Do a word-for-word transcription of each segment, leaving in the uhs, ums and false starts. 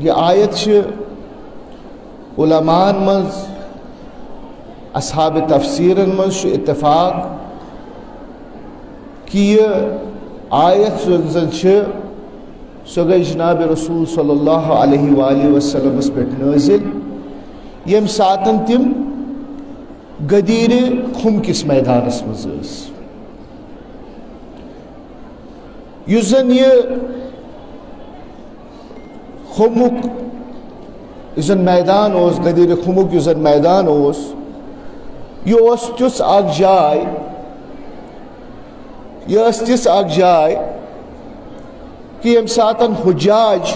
یہِ آیت چھِ علماءن منٛز، اصحاب تفسیرن منٛز چھُ اتفاق کہِ یہِ آیت یۄس زن چھِ، سۄ گٔے جناب رسول صلی اللہ علیہ وآلہ وسلمس پٮ۪ٹھ نٲزِل، ییٚمہِ ساتن تِم غدیٖرِ خُم کِس میدانس منٛز ٲسۍ۔ یُس زن یہِ خُمُک، یُس زن میدان اوس، غدیٖرِ خُمُک یُس زن میدان اوس، یہِ اوس تیُتھ اکھ جاے، یہِ ٲس تِژھ اکھ جاے کہِ ییٚمہِ ساتن حُجاج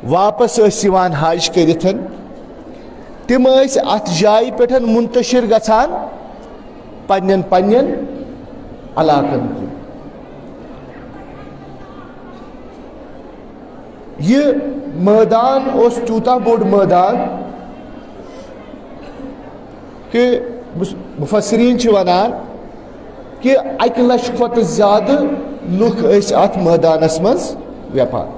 واپس ٲسۍ یِوان حج کٔرِتھ، تِم ٲسۍ اتھ جایہِ پٮ۪ٹھ منتشر گژھان پننٮ۪ن پننٮ۪ن علاقن کُن۔ یہِ مٲدان اوس تیوٗتاہ بوٚڑ مٲدان کہِ مُس-، مُفسریٖن چھِ وَنان کہِ اَکہِ لَچھِ کھۄتہٕ زیادٕ لُکھ ٲسۍ اَتھ مٲدانَس منٛز ویپان۔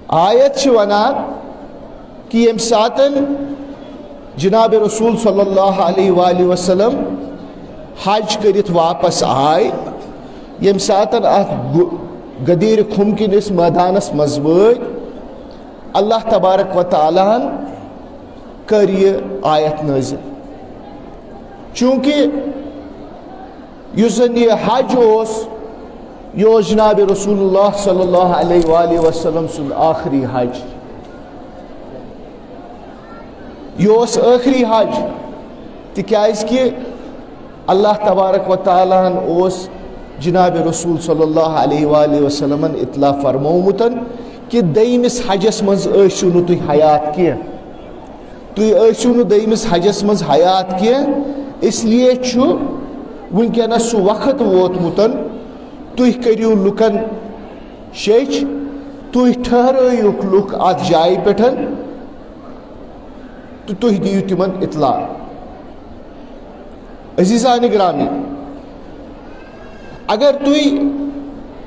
آیت چھِ وَنان کہِ ییٚمہِ ساتَن جناب رسول صلی اللہ علیہ وآلہ وسلم حج کٔرِتھ واپس آے، ییٚمہِ ساتَن اَتھ گُ-، غدیٖرِ خُم کِنِس مٲدانَس منٛز وٲتۍ، اللہ تبارک و تعالیٰ ہن کٔر یہِ آیت نٲزِل۔ چوٗنٛکہِ یُس زن یہِ حج اوس، یہِ اوس جناب رسول اللہ صلی اللہ علیہ وآلہ وسلم سُنٛد ٲخری حج۔ یہِ اوس ٲخری حج، تِکیازِ کہِ اللہ تبارک و تعالیٰ ہن اوس جناب رسول صلی اللہ علیہ وآلہ وسلمن اطلاع فرمومُت کہِ دوٚیمِس حجس منٛز ٲسِو نہٕ تُہۍ حیات کینٛہہ۔ تُہۍ ٲسِو نہٕ دوٚیمِس حجس منٛز حیات کینٛہہ، اس لیے چھُ وٕنکیٚنس سُہ وقت ووتمُت، تُہۍ کٔرِو لُکن شیٚچھ، تُہۍ ٹھہرٲیِوکھ لُکھ اتھ جایہِ پٮ۪ٹھ تہٕ تُہۍ دِیِو تِمن اطلاع۔ عزیزان گرامی، اگر تُہۍ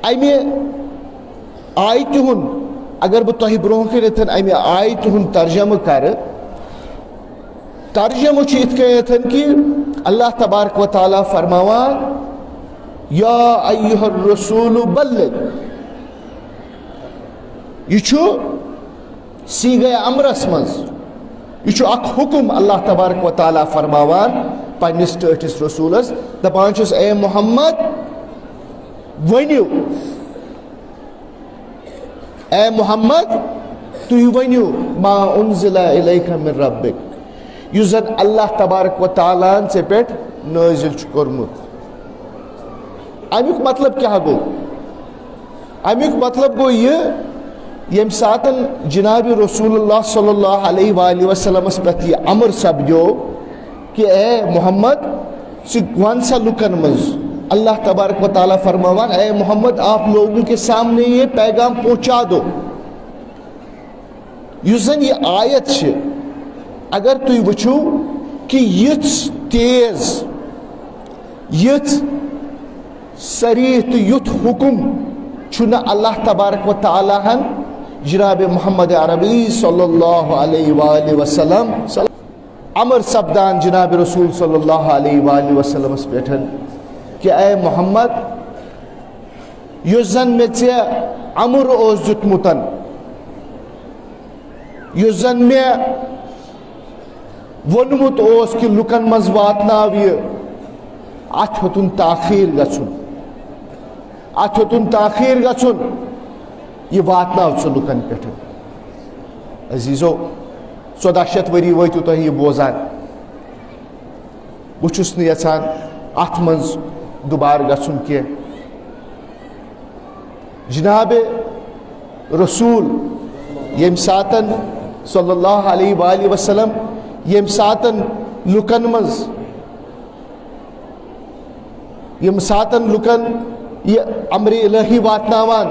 امہِ آیتہِ ہُنٛد، اگر بہٕ تۄہہِ برونٛہہ کَنٮ۪تھ امہِ آیتہِ ہُنٛد ترجمہٕ کرٕ، ترجمہٕ چھُ یِتھ کٔنٮ۪تھ کہِ اللہ تبارک و تعالیٰ فرماوان، یا ایہا الرسول بلغ۔ یہِ چھُ صیغہ امرس منٛز، یہِ چھُ اکھ حکم اللہ تبارک و تعالیٰ فرماوان پننِس ٹٲٹھِس رسولس، دپان چھُس، اے محمد، ؤنِو، اے محمد، تُہۍ ؤنِو، ما انزل الیک من ربک، یُس زن اللہ تبارک و تعالیٰ ہن ژےٚ پٮ۪ٹھ نٲزِل چھُ کوٚرمُت۔ امیُک مطلب کیٛاہ گوٚو؟ امیُک مطلب گوٚو یہِ، ییٚمہِ ساتن جناب رسول اللہ صلی اللہ علیہ وآلہ وسلمس پٮ۪ٹھ یہِ امر سپدیو، کہ اے محمد، ژٕ وَن سا لُکن منٛز، اللہ تبارک و تعالیٰ فرماوان، اے محمد، آپ لوگوں کے سامنے یہ پیغام پہنچا دو۔ یُس زن یہِ آیت چھِ، اگر تُہۍ وٕچھِو کہ یِژھ تیز، یِژھ صریح تہٕ یُتھ حُکُم چھُنہٕ اللہ تبارک و تعالیٰ ہن جناب محمد عربی صلی اللہ علیہ وآلہ وسلم امر سپدان جناب رسول صلی اللہ علیہ وآلہ وسلمس پٮ۪ٹھ کہ اے محمد، یُس زن مےٚ ژےٚ امر اوس دیُتمُت، یُس زن مےٚ ووٚنمُت اوس کہ لُکن منٛز واتناو یہِ، اتھ ہیوٚتُن تاخیر گژھُن، اتھ ہیوٚتُن تاخیر گژھُن، یہِ واتناو ژٕ لُکن پٮ۪ٹھ۔ عزیزو، ژۄداہ شیٚتھ ؤری وٲتِو تۄہہِ یہِ بوزان۔ بہٕ چھُس نہٕ یژھان اتھ منٛز دُبارٕ گژھُن کینٛہہ۔ جناب رسول ییٚمہِ ساتن صلی اللہ علیہ وآلہ وسلم، ییٚمہِ ساتن لُکن منٛز، ییٚمہِ ساتن لُکن یہِ امر الہی واتناوان،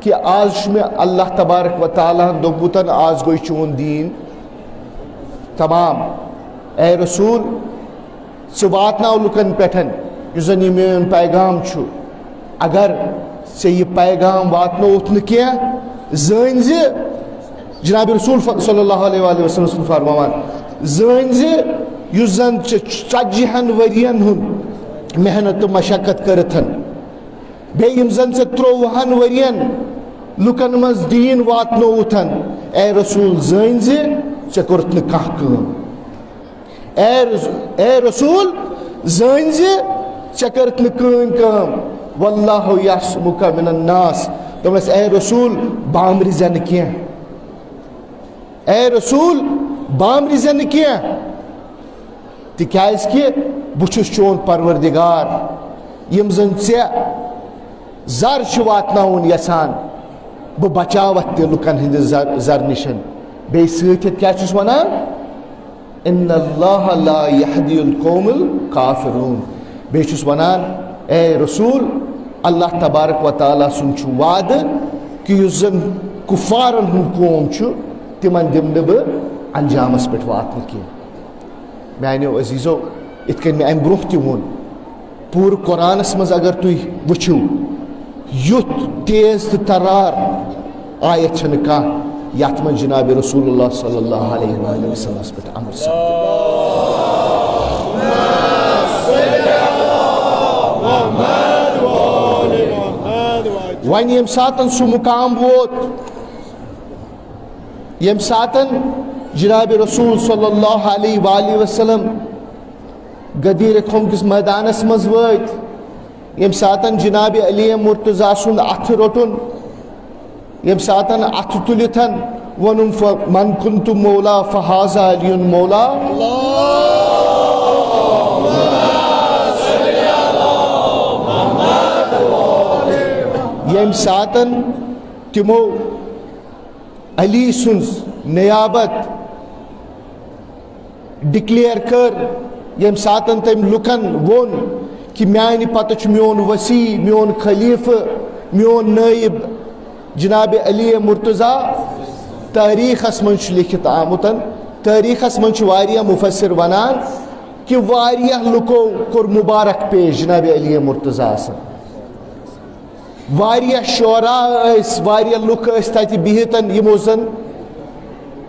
کہ آز چھُ مےٚ اللہ تبارک و تعالیٰ ہن دوٚپمُت، آز گوٚو چون دیٖن تمام۔ اے رسول، ژٕ واتناو لُکن پٮ۪ٹھ یُس زن یہِ میون پیغام چھُ۔ اگر ژےٚ یہِ پیغام واتنووُتھ نہٕ کینٛہہ، زٲنۍ زِ جناب رسول ف-، صلی اللہ علیہ وآلہ وسلم سُنٛد فرماوان، زٲنۍ زِ یُس زن ژےٚ ژتجی ہن ؤرین ہُنٛد محنت تہٕ مشقت کٔرِتھ، بیٚیہِ یِم زن ژےٚ ترٛۆوُہن ؤرین لُکن منٛز دیٖن واتنووُتھ، اے رسول، زٲنۍ زِ ژےٚ کوٚرُتھ نہٕ کانٛہہ کٲم۔ اے رس-، اے رسول، زٲنۍ زِ ژےٚ کٔرٕتھ نہٕ کٕہٕنۍ کٲم۔ واللہ یعصمک من الناس۔ دوٚپنس، اے رسول، بامرِ زٮ۪نہٕ کینٛہہ۔ اے رسول، بامرِ زٮ۪نہٕ کینٛہہ۔ تِکیٛازِ کہِ بہٕ چھُس چون پروردگار۔ یِم زن ژےٚ زر چھِ واتناوُن یژھان، بہٕ بچاوتھ تہِ لُکن ہٕنٛدِ زر، زر نِشن۔ بیٚیہِ سۭتۍ ہٮ۪تھ کیٛاہ چھُس ونان؟ ان اللہ لا یہدی القوم الکافرون۔ بیٚیہِ چھُس ونان، اے رسول، اللہ تبارک و تعالیٰ سُنٛد چھُ وعدٕ کہِ یُس زن کفارن ہُنٛد قوم چھُ، تِمن دِمہٕ نہٕ بہٕ انجامس پٮ۪ٹھ واتنہٕ کینٛہہ۔ میانیو عزیزو، یِتھ کٔنۍ مےٚ امہِ برونٛہہ تہِ ووٚن، پوٗرٕ قرآنس منٛز اگر تُہۍ وٕچھِو، یُتھ تیز تہٕ ترار آیت چھنہٕ کانٛہہ یتھ منٛز جناب رسول اللہ صلی اللہ علیہ وآلہ وسلمس پٮ۪ٹھ امر سپدِ۔ وۄنۍ ییٚمہِ ساتن سُہ مقام ووت، ییٚمہِ ساتن جناب رسول صلی اللہ علیہ وآلہ وسلم غدیر خم کِس میدانس منٛز وٲتۍ، ییٚمہِ ساتن جناب علی مرتضیٰ سُنٛد اتھٕ روٚٹُن، ییٚمہِ ساتن اتھٕ تُلِتھ ووٚنُن، "ف-، من کنت مولا فہذا علی مولا۔" ییٚمہِ ساتن تِمو علی سٕنٛز نیابت ڈکلیئر کٔر، ییٚمہِ ساتن تٔمۍ لُکن ووٚن کہِ میانہِ پتہٕ چھُ میون وصی، میون خلیفہٕ، میون نٲیب جناب علی مرتضیٰ۔ تٲریخس منٛز چھُ لیکھِتھ آمُت، تٲریخس منٛز چھِ واریاہ مفسر ونان کہِ واریاہ لُکو کوٚر مبارک پیش جناب علی مرتضیٰ سن۔ واریاہ شعراء ٲسۍ، واریاہ لُکھ ٲسۍ تتہِ بِہِتھ، یِمو زن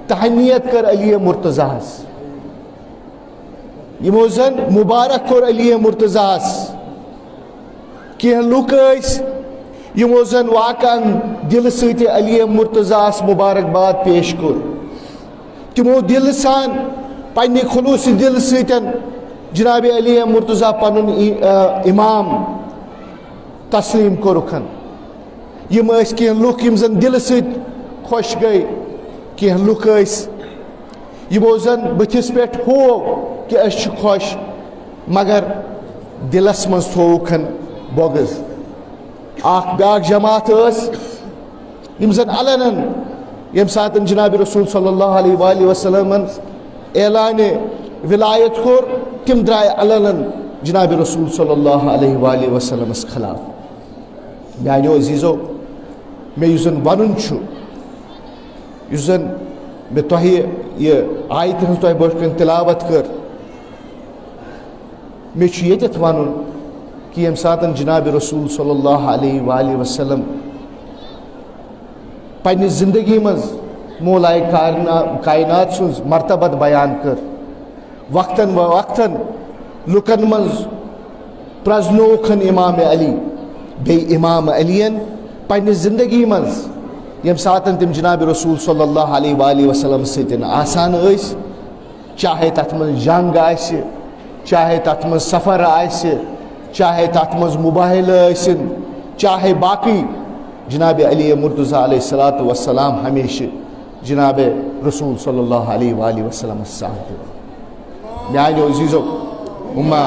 تہنیت کٔر علی مرتضیٰ ہس، یِمو زن مبارک کوٚر علی مرتضیٰ ہس۔ کینٛہہ لُکھ ٲسۍ، یِمو زن واقعاً دِلہٕ سۭتۍ علی مرتضیٰ ہس مبارکباد پیش کوٚر۔ تِمو دِلہٕ سان، پننہِ خلوص دِلہٕ سۭتۍ جناب علی مرتضیٰ پنُن ای-، آ، امام تسلیم کوٚرُکھ۔ یِم ٲسۍ کینٛہہ لُکھ یِم زن دِلہٕ سۭتۍ خۄش گٔے، کینٛہہ لُکھ ٲسۍ یِمو زن بٕتھِس پٮ۪ٹھ ہوو کہِ أسۍ چھِ خۄش، مگر دِلس منٛز تھووُکھ بۄغض۔ اکھ بیاکھ جماعت ٲس، یِم زن علناً ییٚمہِ ساتہٕ جناب رسول صلی اللہ علیہ وآلہ وسلمن اعلانِ ولایت کوٚر، تِم درٛاے علناً جناب رسول صلی اللہ علیہ وآلہ وسلمس خلاف۔ میانیو عزیزو، مےٚ یُس زن ونُن چھُ، یُس زن مےٚ تۄہہِ یہِ آیتہِ ہٕنٛز تۄہہِ برٛونٛہہ کنہِ تلاوت کٔر، مےٚ چھُ ییٚتٮ۪تھ ونُن کہِ ییٚمہِ ساتن جناب رسول صلی اللہ علیہ وآلہ وسلم پننہِ زندگی منٛز مولائے کارنا-، کائنات سٕنٛز مرتبت بیان کٔر، وقتن و وقتن لُکن منٛز پرزنووُکھن امام علی۔ بیٚیہِ امام علی ین پننہِ زندگی منٛز ییٚمہِ ساتن تِم جناب رسول صلی اللہ علیہ وآلہ وسلم سۭتۍ آسان ٲسۍ، چاہے تتھ منٛز جنگ آسہِ، چاہے تتھ منٛز سفر آسہِ، چاہے تتھ منٛز مباہلہٕ ٲسِن، چاہے باقٕے، جناب علی مرتضیٰ علیہ الصلوۃ والسلام ہمیشہِ جناب رسول صلی اللہ علیہ وآلہ وسلمس ساتھ دِوان۔ میانیو عزیزو، اما